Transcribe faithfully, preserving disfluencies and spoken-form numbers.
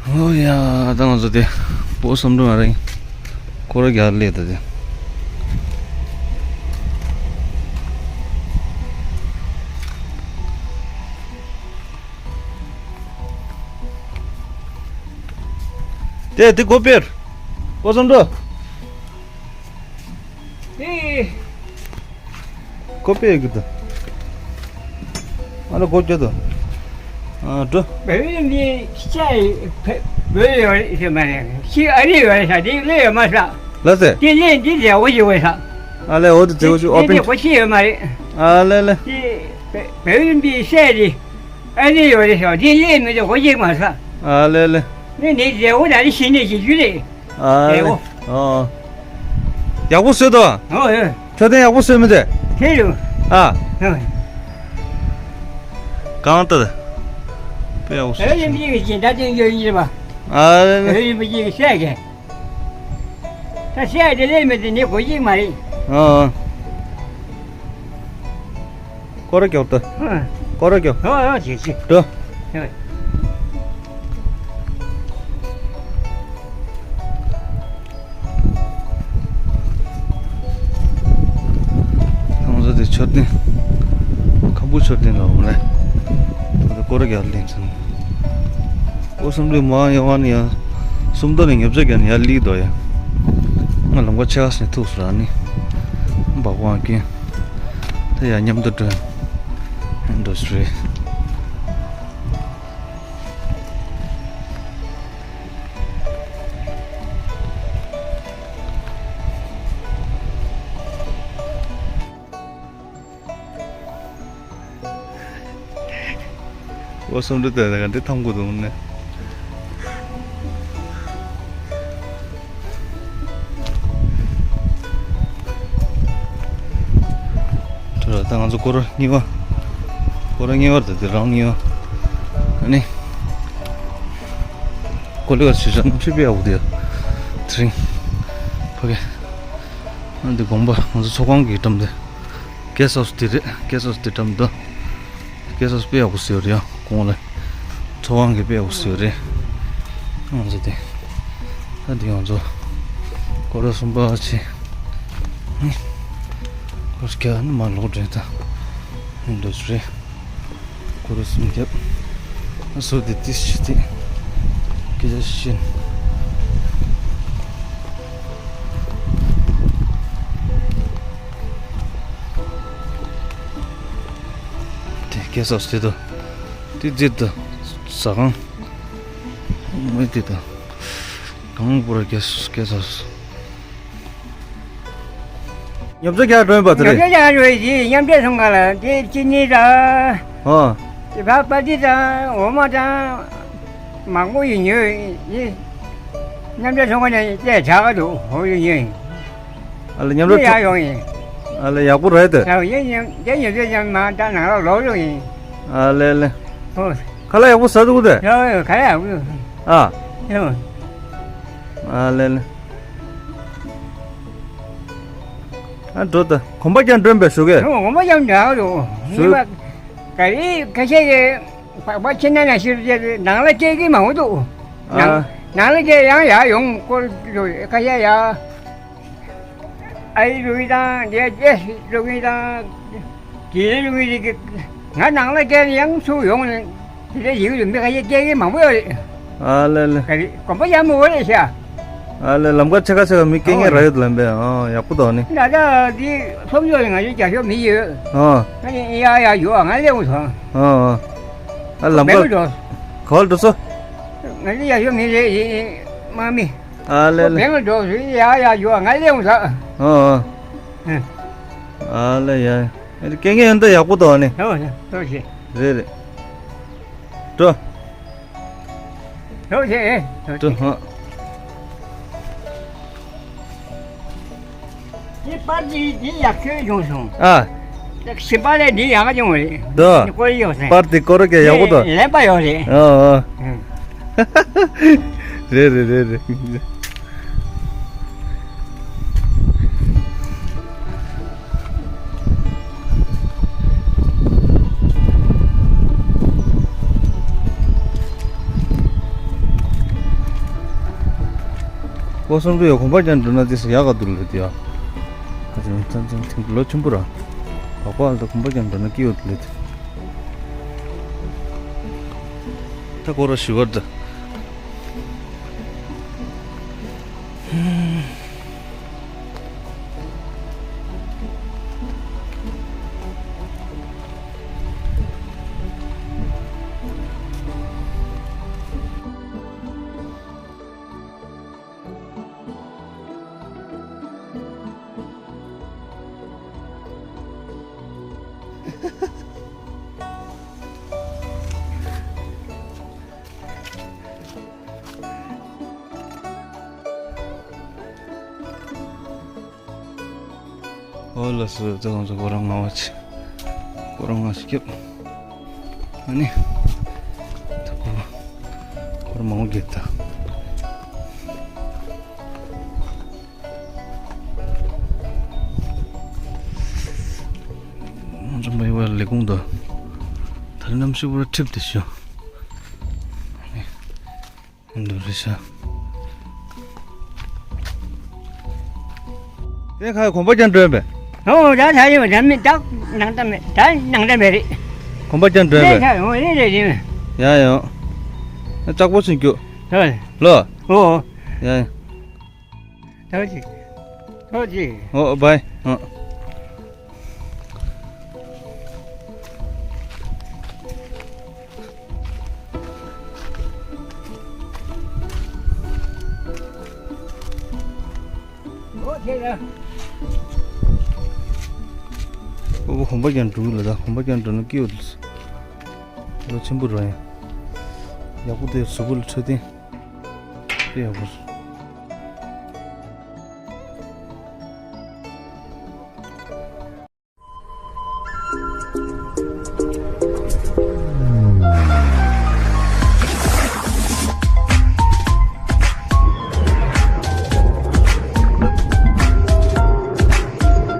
ཨོ་ཡ། ད་ང་ཚོ་དེ་སྤོ་བསམ་འགྲུབ་མ་རེད། སྐོར་ར་རྒྱག་སླེབས་ད་དེ། དེ་དེ་སྒོ་ཕྱེ། སྤོ་བསམ་འགྲུབ། ཨེ། སྒོ་ཕྱེ་གི་འདུག་ཨ་ལ་སྒོ་རྒྱག་འདུག་ཨ་འགྲོ། བོད་ཡིག་འདི་ཤེས་བོད་ཡོད་རེད་ཟེར་མ་རེད། ཤེས་ཨ་རི་ཡོད་རེད་ས། འདི་ལས་ཡོད་མ་ས། ལ་ཟེར། འདི་ལས་འདི་ལས་འོ་ཞིག་འོ་ས། ཨ་ལས་འོ་དེ་ལས་འོ་ཞིག་འོ་འདི་པིན་ལས་འོ་ཤེས་ཡོད་མ་རེད། ཨ་ལས་ལས། འདི་བོད་ཡིག་འདི་ཤེས་རེད། ཨ་རི་ཡོད་རེད་ས། འདི་ལས་མི་འདུག་འོ་ཞིག་མ་ས། ཨ་ལས་ལས། འདི་འདི་ལས་འོ་ད་རི་ཤི་ནས་ཞིག་རྒྱུ་རེད། ཨ་ལེ། ཨེ་འོ། ཨོ། ཡག་པོ་བཟོས་འདུག་ཨོ་ཨེ། འཕྲོད་བསྟེན་ཡག་པོ་བཟོས་མི་འདུག་དེ་རུ། ཨ། ཨོ། གང་ལྟར། དཔེ་ཡག་པོ་ཨེ་བཟོས། ཡིན་གྱི་ཡིན་ད་དེ་ཡོད་ཡིན་པ། ཨ་ལེ། ཨེ་ཡིན་པ་ཡིན་བཤད་གི། ད་བཤད་དེ་ལས་མི་དེ་ནི་གོ་ཡིག་མ་རེད། ཨ། ཨ། སྐོར་ར་རྒྱོབ་ད། ཨ། སྐོར་ར་རྒྱོབ། ཨ་ཨ་ཅི་ཅི། འགྲོ། ཨ། ང་ཚོ་དེ་མཆོད་རྟེན། ཁམ་བུ་མཆོད་རྟེན་ལ་འོང་ལེ། ད་སྐོར་ར་རྒྱག་ལེན་ཚུན། ཨོ་སུམ་རི་མ་ཡ་ཝ་ནི་ཡ། སུམ་མདོ་ནས་ཉོབ་ཆ་རྒྱག་ནས་ཡར་སླེབས་འདུག་ཡ། ང་ལམ་ཁ་ཆེ་ཁ་སེ་ཐུག་སོང་ར་ནི། འབག་དབང་རྐྱེན། ད་ཡ་མཉམ་དུ་འགྲོ། འགྲོ་སྲིད་རེད། ཨོ་སུམ་རི་དེ་ལ་ག་འདྲ་ཐང་གོ་འདུག་ནས། ད་ང་ཚོ་སྐོར་ར་གཉིས་པ། སྐོར་ར་གཉིས་པ་དེ་དེ་རང་གཉིས་པ། ཨ་ནི། ཀོ་ལི་བར་ཆུ་བཞག་ནམ་ཕྱེད་པའི་ཨ་བུ་དེ། དེ་རིང་། ཕ་གི། ཨ་འདི་དགོན་པ་ང་ཚོ་ཚོགས་ཁང་གི་འགྲམ་དེ། གེ་སི་ཧའུ་སི་དེ་རེད། གེ་སི་ཧའུ་སི་དེ་འགྲམ་དུ། གེ་སི་ཧའུ་སི་དཔེ་ཡག་པོ་བཟོས་ཡོད་རེད་ཡ། གོང་ལ། ཚོགས་ཁང་གི་དཔེ་ཡག་པོ་བཟོས་ཡོད་རེད། ང་ཚོ་དེ། ད་འདི་ང་ཚོ། སྐོར་ར་གསུམ་པ་བྱས། སྐོར་ར་བརྒྱ་ནི་མ་ལོག་འདྲེན་ད། འདུག་ཚུལ་རེད། སྐོར་ར་སུམ་བརྒྱབ། ཨ་སོ་དེ་ཏིས་ཤི་ཏི། སྐད་ཆ་བཤད། དེ་སྐད་སོགས་དེ་དོ། དེ་རྫིར་དོ། ཟ་ཁང་། མི་དེ་དོ། གང་པོ་ར་སྐད་སོགས། ཉོབ་ཆ་རྒྱག་འགྲོ་ཡིན་པ་དེ་རེད། ཉོབ་ཆ་རྒྱག་འགྲོ་ཡིན་གྱི་མཉམ་འབྲེལ་ཚོང་ཁང་ལ་དེ་ཅི་ནི་དང་། ཨོ། དེ་བ་པ་ཏི་དང་འོ་མ་དང་། མང་པོ་ཡིན་ཉོས་ཡིན། མཉམ་འབྲེལ་ཚོང་ཁང་ནས་དེ་དྲག་ག་འདུག་འོ་ཡིན་ཉོས་ཡིན། ཨ་ལ་མཉམ་འབྲེལ་ཚོང་ཡག་ཡོང་ཡིན། ཨ་ལ་ཡག་པོ་རེད་དེ། ཡག་ཡིན་ཡིན་དེ་ཉོས་དུས་ཀྱང་མ་ད་ནང་ལ་ལོག་ཡོང་ཡིན། ཨ་ལེ་ལེ། ཨོ། ཁ་ལག་ཡག་པོ་ཟ་འདུག་དེ། ཡོ་ཡོ་ཁ་ལག་ཡག་པོ། ཨ། ཡོ། ཨ་ལེ་ལེ། ཨ་འགྲོ་ད། གོམ་པ་རྒྱག་འགྲོ་པས་ཞུ་གས། ཨོ་གོམ་པ་རྒྱག་འགྲོ་ཞུ། ཉི་མ་ག་རེ་ཁ་ཤས་ཀྱིས་པགས་པ་ཕྱི་ནང་ལ་ཤི་རུ་བྱས་ནང་ལ་སྐྱེལ་གི་མང་པོ་འདུག་ཨ། ནང་ནང་ལ་སྐྱེལ་ཡང་ཡར་ཡོང་སྐོར་ཁ་ཤས་ཡར། ཨའི་རུ་གི་དང་དེ་ཨེ་རུ་གི་དང་། དེ་རུ་གི་རིགས་ཀྱི་ང་ནང་ལ་སྐྱེལ་ཡང་ཚུར་ཡོང་ནས་དེ་འདྲ་ཡིན་གྱི་མི་ཁ་ཤས་སྐྱེལ་གི་མང་པོ་ཡོད་རེད། ཨ་ལེ་ལེ། ག་རེ་གོམ་པ་ཡག་མོ་ཡོད་རེད་ཤག་ཨ་ལེ་ལམ་ཁ་ཆེ་ཁ་ཆེ་ཁ་མི་སྐད་ངན་ར་ཡོད་ལམ་པས། ཨ་ཡག་པོ་འདུག་ནི། ད་ལྟ་འདི་ཚོགས་འདུ་ལ་ང་ཚོ་རྒྱ་ཤོག་མི་ཡོད། ཨ། ང་ནི་ཡ་ཡ་ཡོད་ང་སླེབས་འོང་ཐང་། ཨ་ཨ། ཨ་ལམ་ཁ་ག་པར་འགྲོ་སོང་། ང་ཚོ་རྒྱ་ཤོག་མི་རེད་ཡིན་དམག་མི། ཨ་ལེ་ལེ། བེང་ལ་འགྲོ་སོང་ཡ་ཡ་ཡོད་ང་སླེབས་འོང་ཐང་། ཨ་ཨ། ཨ་ལེ་ཡ། སྐད་ངན་ཡོད་ད་ཡག་པོ་འདུག་ནི། ཨོ་ཨོ་ཤེས། རེད་རེད། འགྲོ། འགྲོ་ཤེས། འགྲོ་ཧ། འདི་པར་འདི་འདི་ཡག་ཤོས་བྱུང་སོང་། ཨ། ཞིམ་པ་ལས་འདི་ཡག་བྱུང་བ་རེད། འདི་ཀོ་རི་ཡོད་སེ། པར་འདི་ཀོ་རི་ག་ཡག་པོ་འདུག་ལེན་པ་ཡོད་རེད། ཨ་ཨ། ཨང་། རེད་རེད་རེད་རེད། ཀོ་སོང་གི་ཡོ་གོམ་པ་ཀྱང་འགྲོ་ན་དེ་སུ་ཡག་ག་འདུག་ལོས་དེ་ཡ། ཨ་ཅང་ཙང་ཙང་ཐིང་ལོ་ཆེན་པོ་ར། བག་པ་ལ་གོམ་པ་ཀྱང་འགྲོ་ན་སྐྱིད་ཡོད་ལོས་དེ། ད་ཀོ་ར་ཞི་བར་ད། ཨོ་ལགས་སོ། ད་ང་ཚོ་ཁོ་རང་ང་བ་ཆེ། ཁོ་རང་ང་ཞིག་སྐྱབས། ཨ་ནི། ད་ཁོ་རང་ཁོ་རང་མང་པོ་སྐྱབས་ད། ང་ཚོ་མ་ཡི་བ་ལས་ཁུངས་དང་། ད་རེས་གནམ་གཤིས་པོ་ར་འཁྲིགས་ཏེ་ཤོག་འདུག་རེད་ཤག་དེ་ཁ་གོམ་པ་རྒྱག་འགྲོ་ཡིན་པས། ཨོ་ད་ད་ཡིན་པ་ད་མི་ད་ནང་ད་མེད་ད་ནང་ད་མེད་རེད། གོམ་པ་རྒྱག་འགྲོ་ཡིན་པས། ཨོ་རེད་རེད་རེད། ཡ་ཡང་། ལྕགས་པོ་ཞིག་རྒྱུག་ཨོ། ལོ། ཨོ། ཡ་ཡང་། ཐོག་ཅིག་ཐོག་ཅིག་ཨོ་བའི། ཨོ། ཨོ་ཁེ་ལ། ཨོ་བོ་གོམ་པ་རྒྱག་འགྲོ་གི་ལ་ད་གོམ་པ་རྒྱག་འགྲོ་ན་སྐྱིད་ཡོད། ལོ་ཆེན་པོ་རོ་ཡ། ཡག་པོ་དེ་གཟུགས་པོ་ལ་འཕྲོད་བསྟེན། དེ་ཡག་པོ།